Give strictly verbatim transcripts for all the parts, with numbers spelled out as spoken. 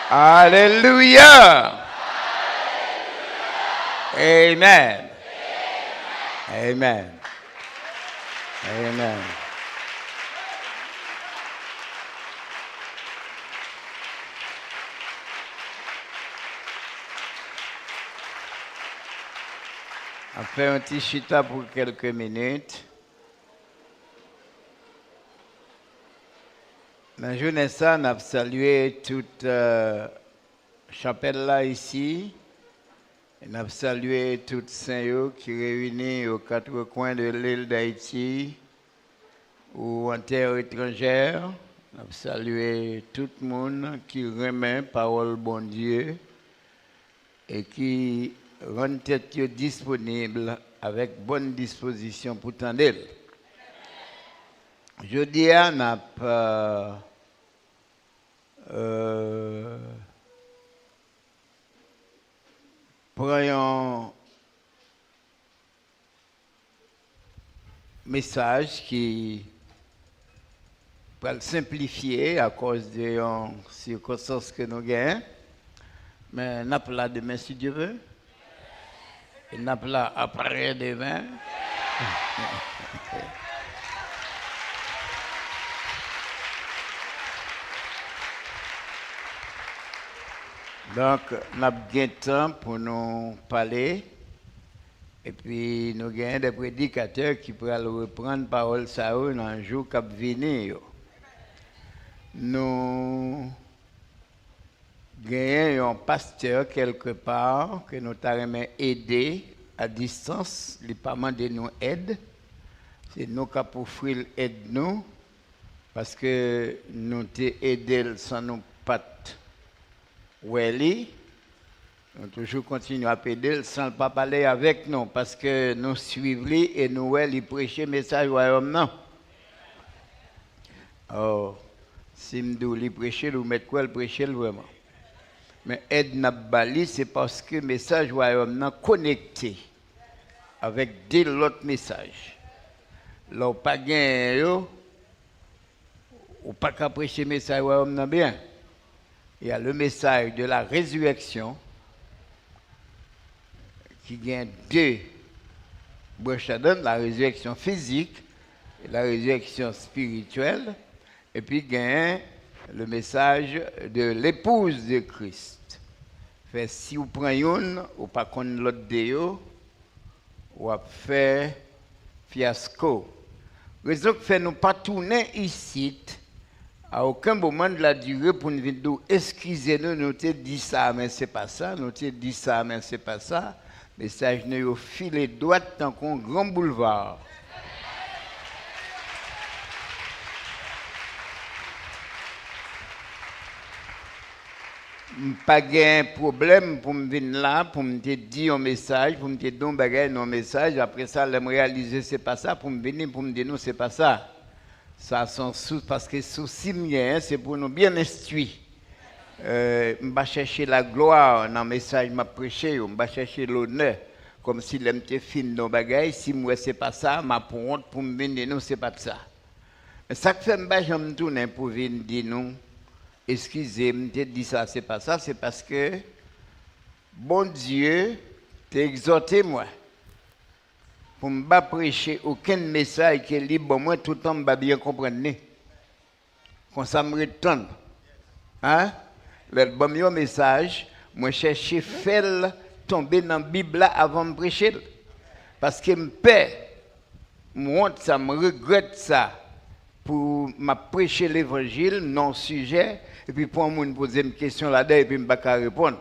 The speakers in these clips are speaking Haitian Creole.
Alelouya! Amen. Amen. Amen. N ap fè yon ti chita pou kèlke minit. Nan jounen sa, n ap salye tout, euh, chapèl la isi. N ap salye tout sen yo ki reyini aux quatre coins de l'île d'Haïti ou en terre étrangère. N ap salye tout moun ki renmen pawòl Bondye e ki rann tèt yo disponib avèk bòn dispozisyon pou tande l. Jodi a, n ap, euh, euh, pran yon mesaj ki pral senplifye akòz de yon sikonstans ke nou genyen. Men n ap la demen, si Dye ve. E n ap la aprè demen. Donk, n ap gen tan pou nou pale. Epi, nou genyen de predikatè ki pral reprann pawòl sa yo nan jou k ap vini yo. Nou genyen yon pastè kèlkepa ke nou ta renmen ede a distans, li pa mande nou èd. Se nou k ap ofri l èd nou, paske nou te ede l san nou pa t wè li. Nou toujou kontinye ap ede l san l pa pale avèk nou, paske nou swiv li e nou wè li preche mesaj wayòm nan. Oh, si m di w li preche l, ou mèt kwè l preche l vrèman. Men èd n ap ba li, se paske mesaj wayòm nan konekte avèk de lòt mesaj. Lè w pa genyen yo, ou pa ka preche mesaj wayòm nan byen. Il y a le message de la résurrection, ki gen de branch ladan, la résurrection physique et la résurrection spirituelle, epi gen le message de l'épouse de Christ. Fè si w pran youn, ou pa konn lòt de yo, w ap fè fyasko. Rezon k fè nou pa tounen isit a okenn moman de la dire pou n vin di w eskize nou, nou te di sa, men se pa sa, nou te di sa, men se pa sa. Mesaj nou yo file dwat tankou yon gran boulva. M pa gen pwoblèm pou m vin la, pou m te di yon mesaj, pou m te di yon bagay nan yon mesaj. Apre sa, lè m reyalize se pa sa, pou m vini, pou m di nou se pa sa. Sa se yon sou-, paske sousi m genyen, se pou nou byen enstwi. Euh, m pa chèche laglwa nan mesaj m ap preche yo, m pa chèche lonè. Kòmsi lè m te fin nan yon bagay, si m wè se pa sa, m ap wont pou m vin di nou se pa t sa. Men sa k fè m pa janm tounen pou vin di nou, eskize, m te di sa, se pa sa, se paske Bondye te egzòte mwen pou m pa preche okenn mesaj ke li ban mwen toutan m pa byen konprann li. Konsa m ret tann. Hein? Lè l ban m yon mesaj, mwen chèche fè l tonbe nan Bib la avan m preche l. Paske m pè, m wont sa, m regrèt sa, pou m ap preche levanjil nan yon sijè, epi pou yon moun poze m kesyon ladan, epi m pa ka reponn.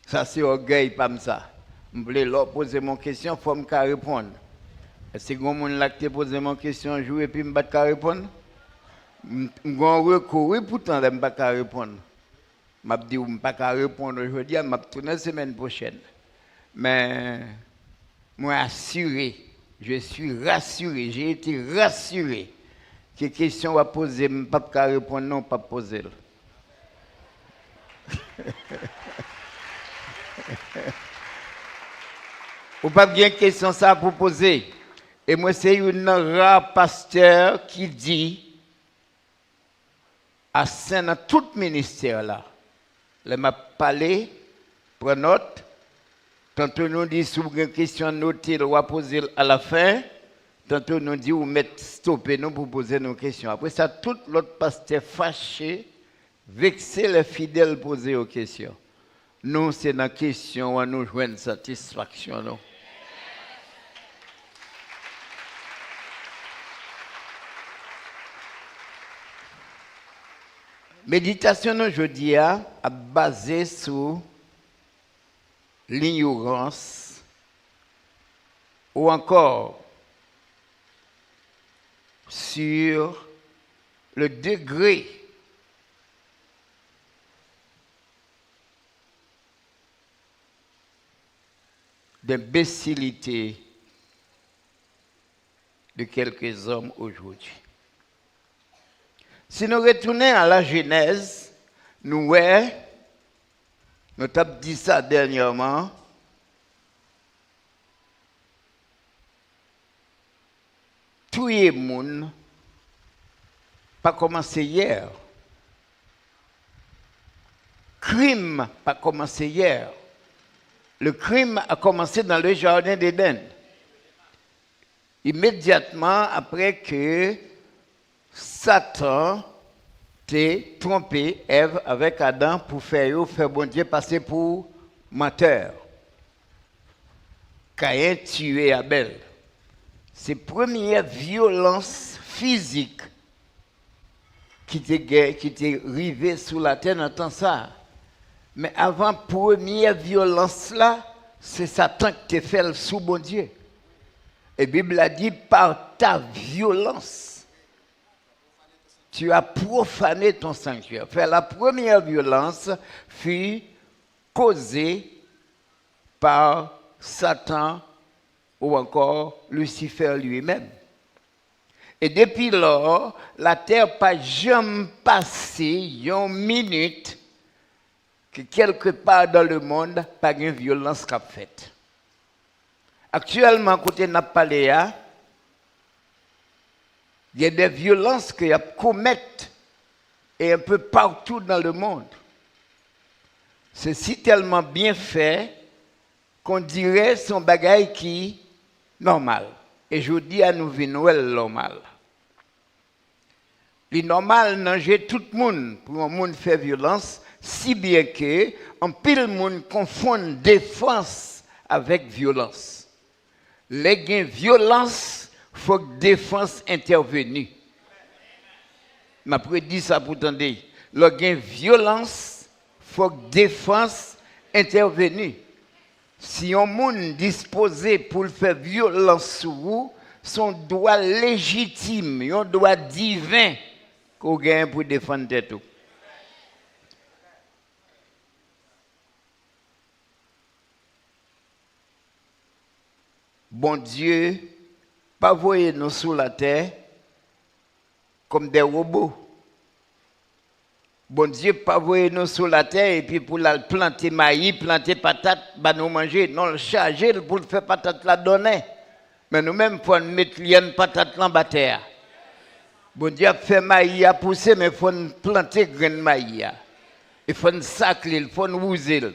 Sa se ògèy pa m sa. M vle lè w poze m yon kesyon, fò m ka reponn. Èske gen yon moun la ki te poze m yon kesyon yon jou epi m pa t ka reponn? M, m gen yon rekou, wi, poutan lè m pa ka reponn. M ap di w m pa ka reponn w jodi a, m ap tounen semèn pwochèn. Men, mwen asire, je suis rassuré, j'ai été rassuré ke kesyon w ap poze m, m p ap ka reponn non, w p ap poze l. Ou p ap gen kesyon sa pou poze. E mwen se youn nan ra pastè ki di, a sen nan tout ministè la. Lè m ap pale, pran nòt. Tanto nou di si w gen kesyon, note l, w a poze l alafen. Tanto nou di ou mèt stope nou pou poze nou kesyon. Apre sa, tout lòt pastè fache, vekse lè fidèl poze yo kesyon. Nou, se nan kesyon an nou jwenn satisfaksyon nou. Meditasyon nou jodi a ap baze sou linyorans ou ankò sur le degré d'imbécilité de quelques hommes aujourd'hui. Si nou retounen a la Jenèz, nou wè, nou t ap di sa dènyèman, touye moun pa kòmanse yè. Krim pa kòmanse yè. Le crime a commencé dans le jardin d'Éden. Imedyatman apre ke Satan te twonpe Èv avèk Adan pou fè yo fè Bondye pase pou mantè. Kayen tiye Abèl. Se premyè vyolans fizik ki te gen, ki te rive sou latè nan tan sa a. Men avan premyè vyolans la, se Satan ki te fè l sou Bondye. E Bib la di, par ta violence, tu as profané ton sanctuaire. Fè la première violence fut causée par Satan ou encore Lucifer lui-même. E depi lò, latè pa janm pase yon minit ke kèlke pa dan lemonn pa gen vyolans k ap fèt. Aktyèlman, kote n ap pale a, gen de vyolans ke y ap komèt e un peu partout dans le monde. Se si tèlman byen fè, kondirè se yon bagay ki nòmal. E jodi a, nou vin wè l nòmal. Li nòmal nan je tout moun pou yon moun fè vyolans, si byen ke anpil moun konfonn defans avèk vyolans. Lè gen vyolans, fòk defans entèveni. M ap redi sa pou w tande. Lè gen vyolans, fòk defans entèveni. Si yon moun dispoze pou l fè vyolans sou ou, se yon dwa lejitim, yon dwa diven ke w genyen pou defann tèt ou. Bondye pa voye nou sou latè kòm de wobo. Bondye pa voye nou sou latè epi pou l al plante mayi, plante patat, ba nou manje. Non, l chaje l pou l fè patat la donnen. Men nou menm, fò n met lyann patat lan ba tè a. Bondye ap fè mayi a pouse, men fò n plante grenn mayi a. E fò n sakle l, fò n wouze l.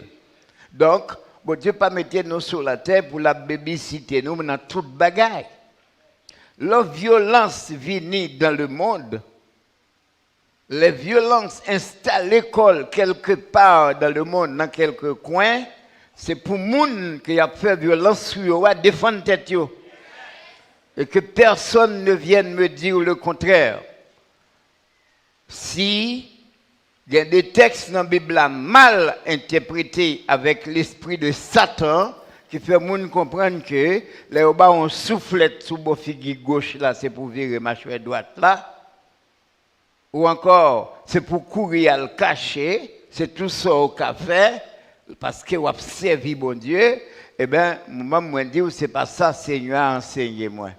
Donk, Bondye pa mete nou sou latè pou l ap bebisite nou nan tout bagay. Lè vyolans vini dans le monde, lè vyolans enstale kò l kèlke pa dans le monde, nan kèlke kwen, se pou moun ke y ap fè vyolans sou yo a defann tèt yo. Et que personne ne vienne me dire le contraire. Si gen de tèks nan Bib la mal entèprete avèk lespri de Satan, ki fè moun konprann ke lè yo ba w yon souflèt sou bò figi goch la, se pou vire machwè dwat la, ou ankò, se pou kouri al kache, se tou sa w ka fè, paske w ap sèvi Bondye, eben, manm mwen di w, se pa sa Senyè a ansenye mwen.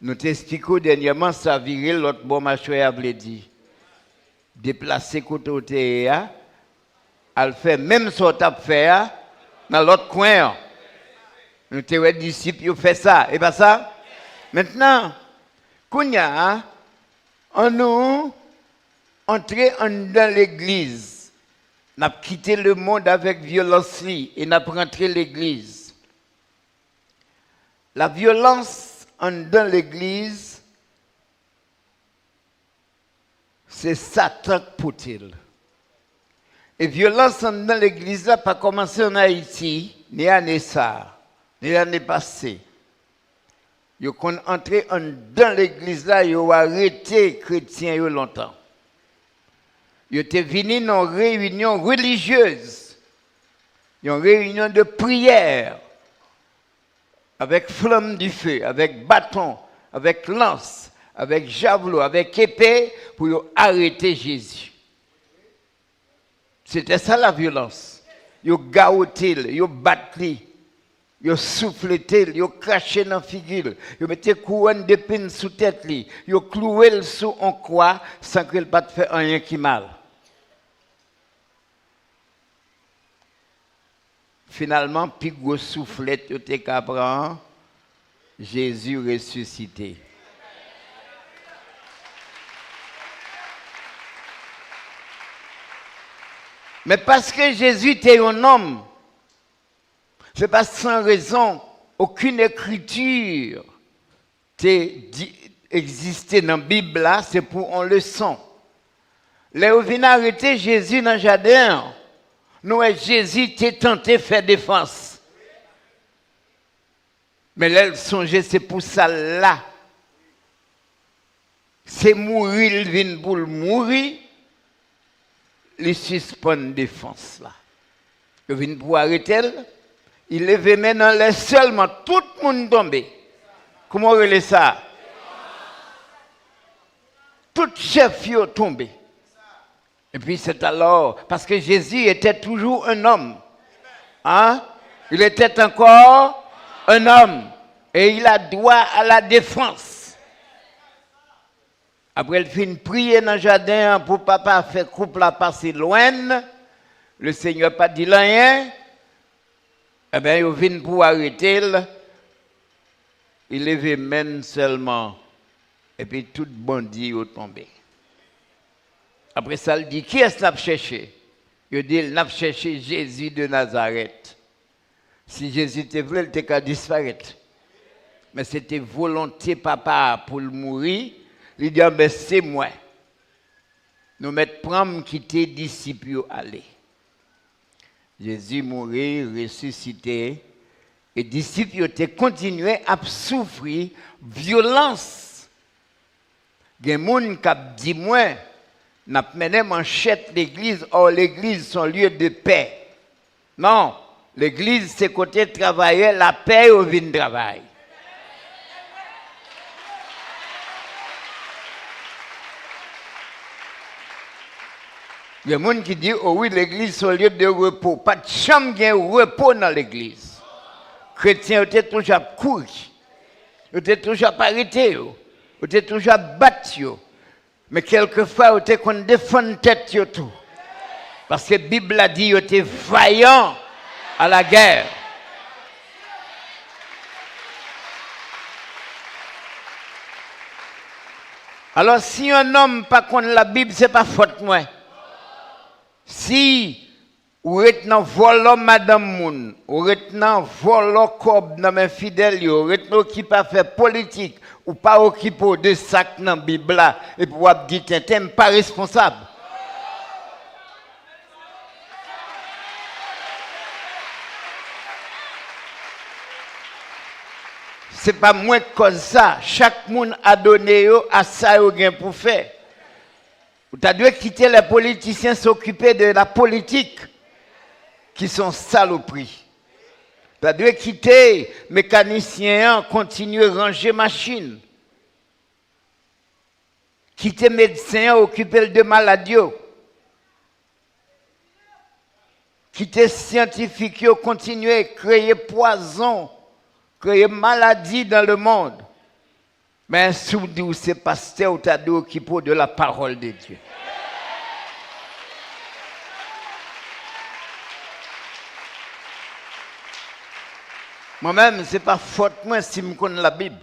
Nou te esplike w dènyèman sa vire lòt bò machwè a vle di. Deplase kote w te ye a, al fè menm sa w t ap fè a nan lòt kwen an. Nou te wè disip yo fè sa, e pa sa? Mentnan, kounye a, annou Antre anndan legliz. N ap kite lemonn avèk vyolans li e n ap rantre legliz. Lavyolans anndan legliz, se Satan k pote l. E vyolans anndan legliz la pa kòmanse ann Ayiti, ni ane sa a, ni lane pase. Yo konn antre anndan legliz la, yo arete kretyen yo lontan. Yo te vini nan yon reyinyon relijyez, yon reyinyon de priyè, avèk flanm dife, avèk baton, avèk lans, avèk javlo, avèk epe, pou yo arete Jezi. Se te sa lavyolans. Yo gawote l, yo bat li, yo souflete l, yo krache nan figi l, yo mete kouwòn depin sou tèt li, yo klouwe l sou on kwa san ke l pa t fè anyen ki mal. Finalman, pi gwo souflèt yo te ka pran an, Jezi resisite. Men paske Jezi te yon nonm, se pa san rezon okenn ekriti te di, egziste nan Bib la, se pou on leson. Lè yo vin arete Jezi nan jaden an, nou wè Jezi te tante fè defans. Men lè l sonje se pou sa l la, se mouri l vin pou l mouri, li sispann defans la. Yo vin pou arete l, li leve men n anlè sèlman, tout moun tonbe. Kouman w rele sa? Tout chèf yo tonbe. Et puis c'est alors, parce que Jésus était toujours un homme. Hein? Il était encore un homme. Et il a droit à la défense. Apre l fin priye nan jaden an pou papa fè koup la pase lwen, le Senyè pa di l anyen, enben, yo vin pou arete l, li leve men l sèlman, epi tout bandi yo tonbe. Apre sa, l di, "Kiyès n ap chèche?" Yo di l, "N ap chèche Jezi de Nazarèt." Si Jezi te vle, l te ka disparèt. Men se te volonte Papa a pou l mouri. Li di, "Anben, se mwen. Nou mèt pran m kite disip yo ale." Jezi mouri, resisite, e disip yo te kontinye ap soufri vyolans. Gen moun k ap di mwen, "N ap mennen manchèt legliz, or legliz se yon lye de pè." Non, legliz se kote travayè lapè yo vin travay. Gen moun ki di, "O wi, legliz se yon lye de repo." Pa t janm gen repo nan legliz. Kretyen yo te toujou ap kouri. Yo te toujou ap arete yo. Yo te toujou ap bat yo. Men kèlkefwa, yo te konn defann tèt yo tou. Paske Bib la di yo te vayan a la gè. Alò, si yon nonm pa konn Labib, se pa fòt mwen. Si ou ret nan vòlò madanm moun, ou ret nan vòlò kòb nan men fidèl yo, ou ret nan okipe afè politik, ou pa okipe w de sa k nan Bib la, epi w ap di tenten, m pa responsab. Se pa mwen k kòz sa. Chak moun adone yo a sa yo gen pou fè. Ou ta dwe kite les politiciens s'occuper de la politique, ki se yon salopri. Ou ta dwe kite mekanisyen an kontinye ranje machin. Kite medsen an okipe l de malad yo. Kite syantifik yo kontinye kreye pwazon, kreye maladi dans le monde. Men si w di w se pastè, ou ta dwe okipe w de la parole de Dieu. Mwen menm, se pa fòt mwen si m konn Labib.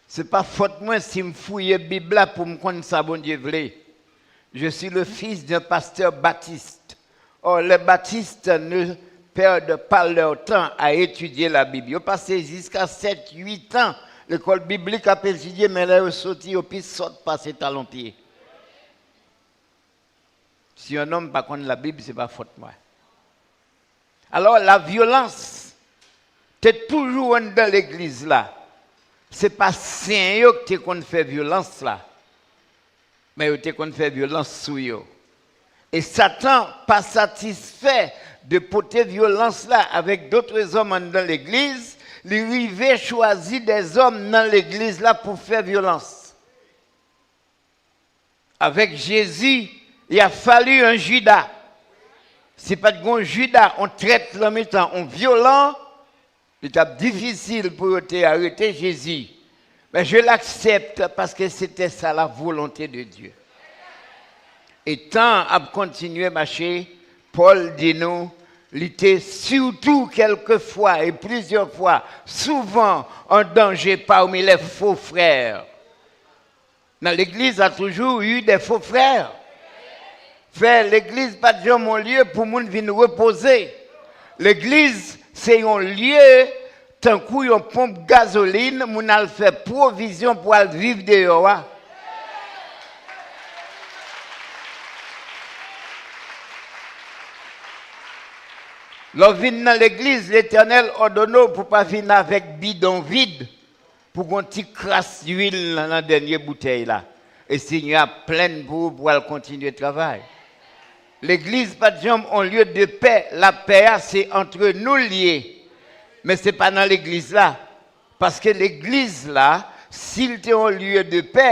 Se pa fòt mwen si m fouye Bib la pou m konn sa Bondye vle. Je suis le fils d'un pasteur baptiste. Or, les baptistes ne perdent pas leur temps à étudier la Bible. Yo pase jiska sèt, uit an lekòl biblik ap etidye, men lè yo soti, yo pi sòt pase talon pye. Si yon nonm pa konn Labib, se pa fòt mwen. Alò, lavyolans te toujou anndan legliz la. Se pa sen yo ki te konn fè vyolans la, men yo te konn fè vyolans sou yo. E Satan pa satisfè de pote vyolans la avèk dòt zòm anndan legliz, li rive chwazi dè zòm nan legliz la pou fè vyolans. Avèk Jezi, il a fallu un Judas. Si pa t gen yon Jida, yon trèt nan mitan, yon vyolan, li t ap difisil pou yo te arete Jezi. Men je l'accepte parce que c'était ça la volonté de Dieu. E tan ap kontinye mache, Pòl di nou, li te sitou kèlkefwa e plizyè fwa, souvan, an danje parmi les faux frères. Nan legliz, a toujours eu des faux frères. Frè, legliz pa t janm yon lye pou moun vin repoze. Legliz, se yon lye tankou yon ponp gazolin, moun al fè pwovizyon pou al viv deyò a. Lè w vin nan legliz, Letènèl òdone w pou pa vin avèk bidon vid, pou gon ti kras luil nan, nan dènye boutèy la. E Senyè a plenn pou ou pou al kontinye travay. Legliz pa t janm on lye de pè. Lapè a, se antre nou l ye. Men se pa nan legliz la. Paske legliz la, si l te on lye de pè,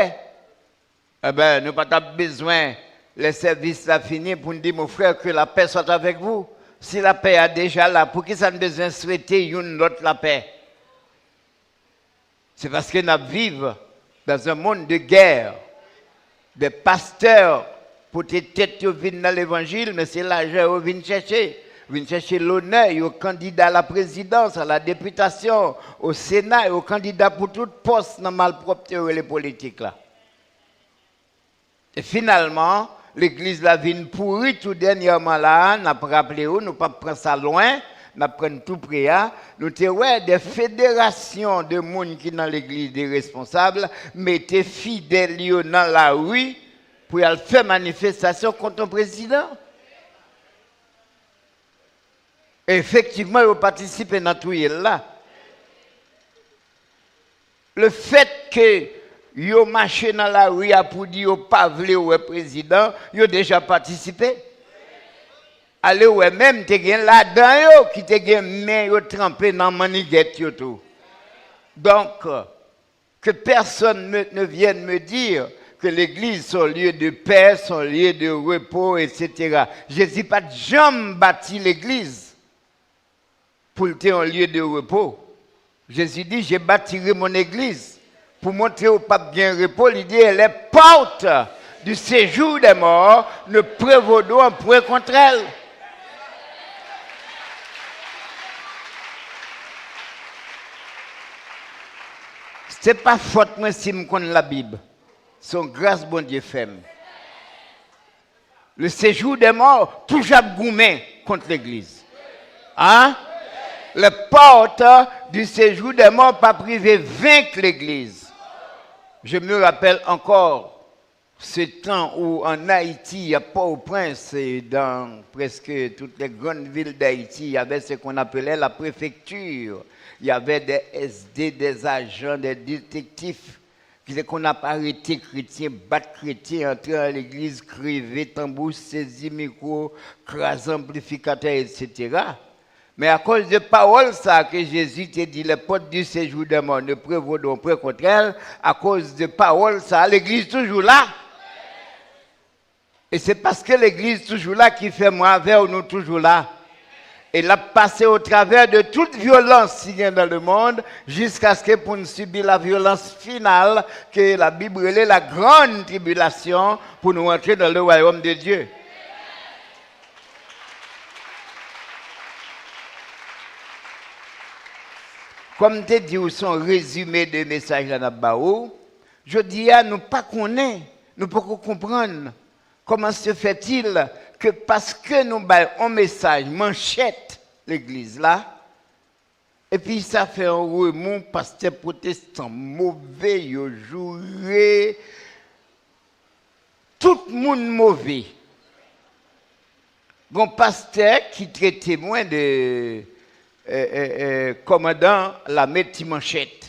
enben, nou pa t ap bezwen, lè sèvis la fini, pou n di, mon frère, que la paix soit avec vous. Si lapè a deja la, poukisa n bezwen swete youn lòt lapè? Se paske n ap viv dans un monde de guerre. Des pasteurs pote tèt yo vin nan levanjil, men se lajan yo vin chèche. Vin chèche lonè, yo kandida a la présidence, à la députation, au Sénat, yo kandida pou tout pòs nan malpwòpte yo rele politik la. E finalman, legliz la vin pouri tou dènyèman la a, n ap raple w, nou p ap pran sa lwen, n ap pran n tou pre a, nou te wè de federasyon de moun ki nan legliz, de responsab, mete fidèl yo nan lari pou y al fè manifestasyon kont yon prezidan. Efektivman, yo patisipe nan touye l la. Le fait que yo mache nan lari a pou di yo pa vle wè prezidan, yo deja patisipe. Ale wè menm, te gen ladan yo ki te gen men yo tranpe nan mannigèt yo tou. Donk, que personne me, ne vienne me dire que l'église, c'est un lieu de paix, c'est un lieu de repos, et cetera. Jezi pa t janm bati legliz pou l te yon lye de repo. Jezi di, je bâtirai mon église. Pou montre w p ap gen repo, li di, les portes du séjour des morts ne prévaudront point contre elle. Se pa fòt mwen si m konn Labib. Se yon gras Bondye fè m. Le séjour des morts toujou ap goumen kont legliz. Hein? Les portes du séjour des morts p ap rive venk legliz. Je me rappelle encore ce temps où en Haïti, à Port-au-Prince et dans presque toutes les grandes villes d'Haïti, il y avait ce qu'on appelait la préfecture. Il y avait des S D, des agents, des détectives ki te konn ap arete kretyen, bat kretyen, antre nan legliz, kreve tanbou, sezi mikwo, kraze anplifikatè, et cetera. Men akoz de pawòl sa a ke Jezi te di, les portes du séjour des morts ne prévaudront point contre elle, akoz de pawòl sa a, legliz toujou la. E se paske legliz toujou la ki fè mwen avè w nou toujou la. E l ap pase otravè de tout vyolans ki gen dans le monde, jiskaske pou n sibi la vyolans final ke Labib rele la grande tribulation pou nou antre dans le royaume de Dieu. Kòm m te di w, se yon rezime de mesaj la n ap ba ou. Jodi a, nou pa konnen, nou poko konprann Comment se fait-il que paske nou bay yon mesaj manchèt legliz la, epi sa fè yon remou, pastè pwotestan move, yo joure, tout moun move. Gon pastè ki trete mwen de euh, euh, euh, kòmandan lame ti manchèt.